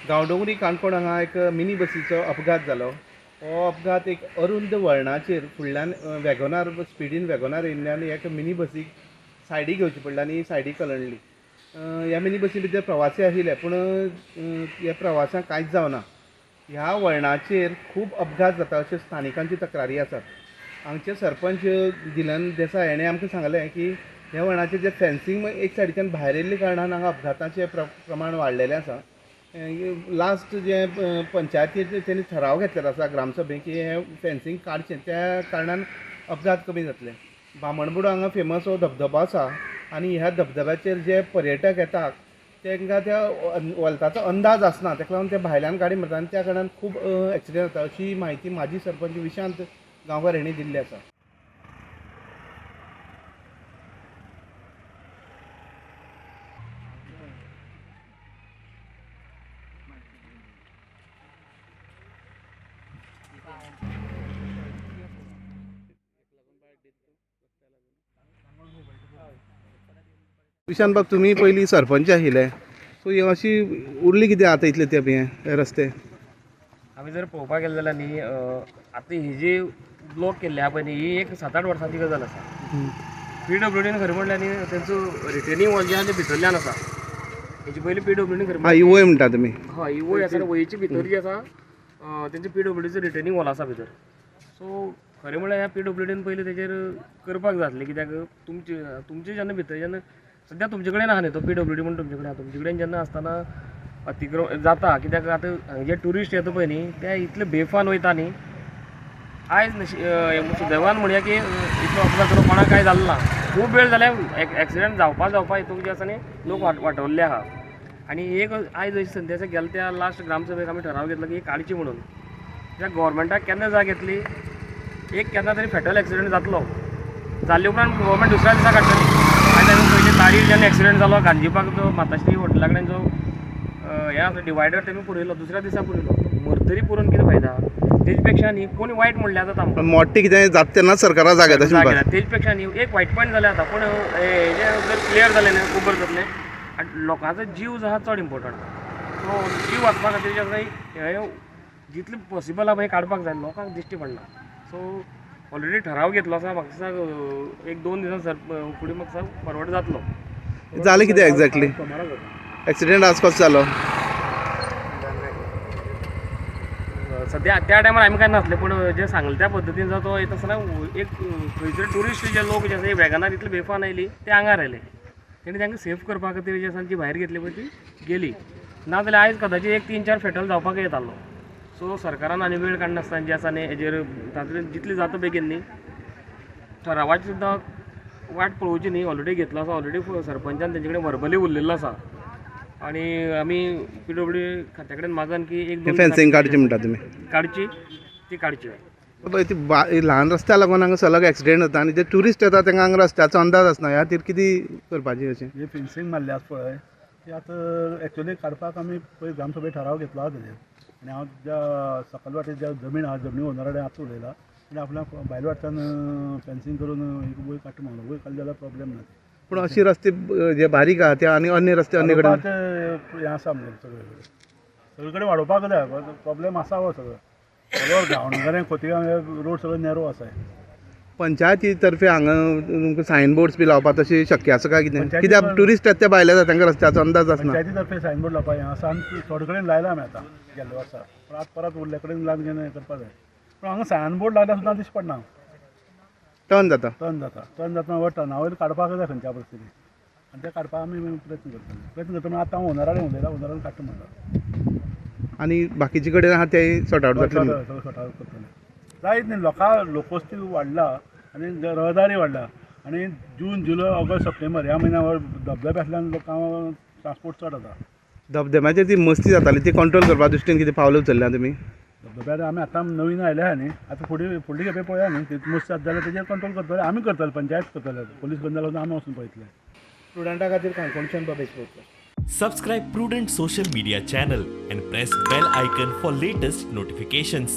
गांवडोंगरी काणकोण हांगा एक मिनी बसीचो अपघात जालो. हो अपघात एक अरुंद वळणाचेर फुडल्यान वॅगोनार स्पिडीन वॅगोनार येयल्ल्यान एक मिनी बसीक सायडी घेवची पडली आनी सायडी कलंडली. ह्या मिनी बसी भितर प्रवासी आशिल्ले पूण ह्या प्रवासांक कांयच जावना. ह्या वळणाचेर खूब अपघात जाता अश्यो स्थानिकांची तक्रारी आसात. हांगचे सरपंच दिलन देसाय हेणें आमकां सांगलें की ह्या वळणाचेर जे फेन्सिंग एक सायडीच्यान भायर येयल्ले कारणान हांगा अपघाताचें प्रमाण वाडलेलें आसा. लास्ट जे पंचायतीचे तेणी ठराव घेतलेलो आसा ग्रामसभेक की हें फेन्सिंग काडचें, त्या कारणान अपघात कमी जातले. बामणबुडो हांगा फेमस हो धबधबो आसा आनी ह्या धबधब्याचेर जे पर्यटक येतात तांकां त्या वलताचो अंदाज आसना, ताका लागून ते भायल्यान गाडी मारता आनी त्या कारणान खूब एक्सिडंट जाता अशी म्हायती माजी सरपंच विशांत गांवकार हेणी दिल्ली आसा. विशांत बाब, तुमी पयलीं सरपंच आशिल्ले, सो ही अशी उरली कितें आतां इतले तेंप हे रस्ते? आमी जर पळोवपाक गेले जाल्यार न्ही, आतां ही जी ब्लॉक केल्ली आहा पळय न्ही, ही एक 7-8 वर्सांची गजाल आसा. पीडब्ल्यूडीन खरें म्हणल्यार न्ही तेंचो रिटेनिंग वॉल जे आहा ते भितरल्यान आसा. हेची पयलीं पीडब्ल्यूडीन खरें ही वय म्हणटा तुमी? हय, ही वय आसा. वयची भितर जी आसा तेंचे पीडब्ल्यूडीचो रिटेनिंग वॉल आसा भितर. सो खरें म्हणल्यार ह्या पीडब्ल्यूडीन पयलीं तेजेर करपाक जाय आसलें, कित्याक तुमचे जेन्ना भितर जेन्ना सद्या तुमचे कडेन आहा न्ही तो पीडब्ल्यूडी म्हूण तुमचे कडेन आहा, तुमचे कडेन जेन्ना आसतना अतिक्रम जाता. कित्याक आतां हांगा जे ट्युरिस्ट येता पळय न्ही ते इतले बेफान वयता न्ही. आयज सुदैवान म्हणया की इतलो अपघात जालो, कोणाक कांय जालें ना. खूब वेळ जाल्यार एक्सिडंट जावपा जावपा हितून जे आसा न्ही लोक वाटवल्ले आहा. आनी एक आयज अशी संदी आसा, गेले त्या लास्ट ग्रामसभेक आमी ठराव घेतलो की ही काडची म्हणून. कित्याक गोवोरमेंटाक केन्ना जाग येतली, एक केन्ना तरी फेटल एक्सिडंट जातलो, जाल्ले उपरांत गोवोरमेंट दुसऱ्या दिसा काडटली. आयज आमी पयली तारीख जेन्ना एक्सिडंट जालो गांजीबाग जो माताश्री हॉटेला कडेन जो हें आसा डिवायडर तेमी पुरयलो, दुसऱ्या दिसा पुरयलो. मरतरी पुरोवन कितें फायदा? तेज पेक्षा न्ही कोणी वायट म्हणल्यार जाता आमकां, मोठें कितें जाता तेन्ना सरकारा जाग येता. तेज पेक्षा न्ही एक वायट पॉयंट जालें आतां, पूण हेजें जर क्लियर जालें न्ही खूब बरें जातलें. आनी लोकांचो जीव जो आहा चड इम्पोर्टंट. सो जीव वाचपा खातीर जें आसा हें जितलें पॉसिबल आहा पळय काडपाक जाय, लोकांक दिश्टी पडना. सो ऑलरेडी ठराव घेतलो आसा, म्हाका दिसता 1-2 दिसां सर फुडें म्हाका दिसता फॉरवर्ड जातलो. जालें कितें एक्झॅक्टली एक्सिडंट आज कसो जालो? सद्या त्या टायमार आमी कांय नासले, पूण जे सांगलें त्या पद्दतीन जो तो येता आसतना एक खंयसर ट्युरिस्ट जे लोक जे आसा वॅगनार इतले बेफान आयली ते आंगार आयले, तेणी तांकां सेफ करपा खातीर जे आसा ती भायर घेतली पळय ती गेली. ना जाल्यार आयज कदाचित 1-3-4 फेटल जावपाक येतालो. सो सरकारान आनी वेळ काडनासतना जे आसा न्ही हेजेर तातूंत जितली जाता बेगीन न्ही ठरावाची सुद्दां वाट पळोवची न्ही. ऑलरेडी घेतलो आसा, ऑलरेडी सरपंचान तेंचे कडेन वर्बली उलयल्लो आसा आनी आमी पीडब्ल्यूडी खात्या कडेन मागन की 1-2 फेन्सिंग काडची म्हणटा तुमी? काडची, ती काडची. ती ल्हान रस्त्या लागून हांगा सलग एक्सिडेंट जाता आनी जे ट्युरिस्ट येता तांकां हांगा रस्त्याचो अंदाज आसना. ह्या खातीर कितें करपाचें अशें? हे फेन्सिंग मारले आसा पळय ती आतां एक्चुअली काडपाक आमी पळय ग्रामसभेक ठराव घेतलो आसा तेजेर. आनी हांव ज्या सकल वाटेर ज्या जमीन आहा जमनी ओनरा कडेन आतां उलयला आनी आपल्याक भायल्या वाटेच्यान फेन्सिंग करून एक वयर काडटा म्हणून, वयर काडली जाल्यार प्रॉब्लेम ना. पूण अशी रस्ते जे बारीक आहा ते आनी अन्य रस्ते अन्य कडेन हें आसा म्हणजे सगळे सगळे कडेन वाडोवपाक जाय, प्रॉब्लेम आसा हो सगळो. गांवडोंगरे खोतिगांव रोड सगळो नॅरो आसा. पंचायती तर्फे हांगा तुमकां सायन बोर्ड्स बी लावपाक तशें शक्य आसा काय कितें? कित्याक ट्युरिस्ट येता ते भायले येता तांकां रस्त्याचो अंदाज आसना. पंचायती तर्फे सायन बोर्ड लावपाक हें आसा आनी थोडे कडेन लायला आमी आतां गेल्ले वर्सा, पूण आतां परत उरले कडेन लावन हें करपाक जाय. पूण हांगा सायन बोर्ड लायल्यार सुद्दां दिश्टी पडना, टर्न जाता, टर्न जाता, टर्न जाता वर टर्ना वयर काडपाक जाय खंयच्या परिस्थितीन, आनी तें काडपाक आमी प्रयत्न करतले. प्रयत्न करता म्हणल्यार आतां हांव ओनरा कडेन उलयला, ओनरान काडटा म्हणटा आनी बाकीचे कडेन आहा ते सॉर्ट आवट जातले, सगळें सॉर्ट आवट करतले. जायत न्ही, लोकां लोकवस्ती वाडला आनी रहदारी वाडला आनी जून जुलय ऑगस्ट सप्टेंबर ह्या म्हयन्या धबधबे आसल्यान लोकांक ट्रांसपोर्ट चड जाता. धबधब्याचेर ती मस्ती जाताली ती कंट्रोल करपा दृश्टीन कितें पावलां उचल्ल्या तुमी? धबधब्यार आमी आतां नवीन आयले आहा न्ही, आतां फुडली फुडली खेपे पळया न्ही ती मस्ती जाता जाल्यार तेजेर कंट्रोल करतले आमी, करतले पंचायत करतले, पोलीस बंद जाल्यार आमी वचून पळयतले. स्टुडंटा खातीर काणकोणच्यान बाबा. Subscribe Prudent social media channel and press bell icon for latest notifications.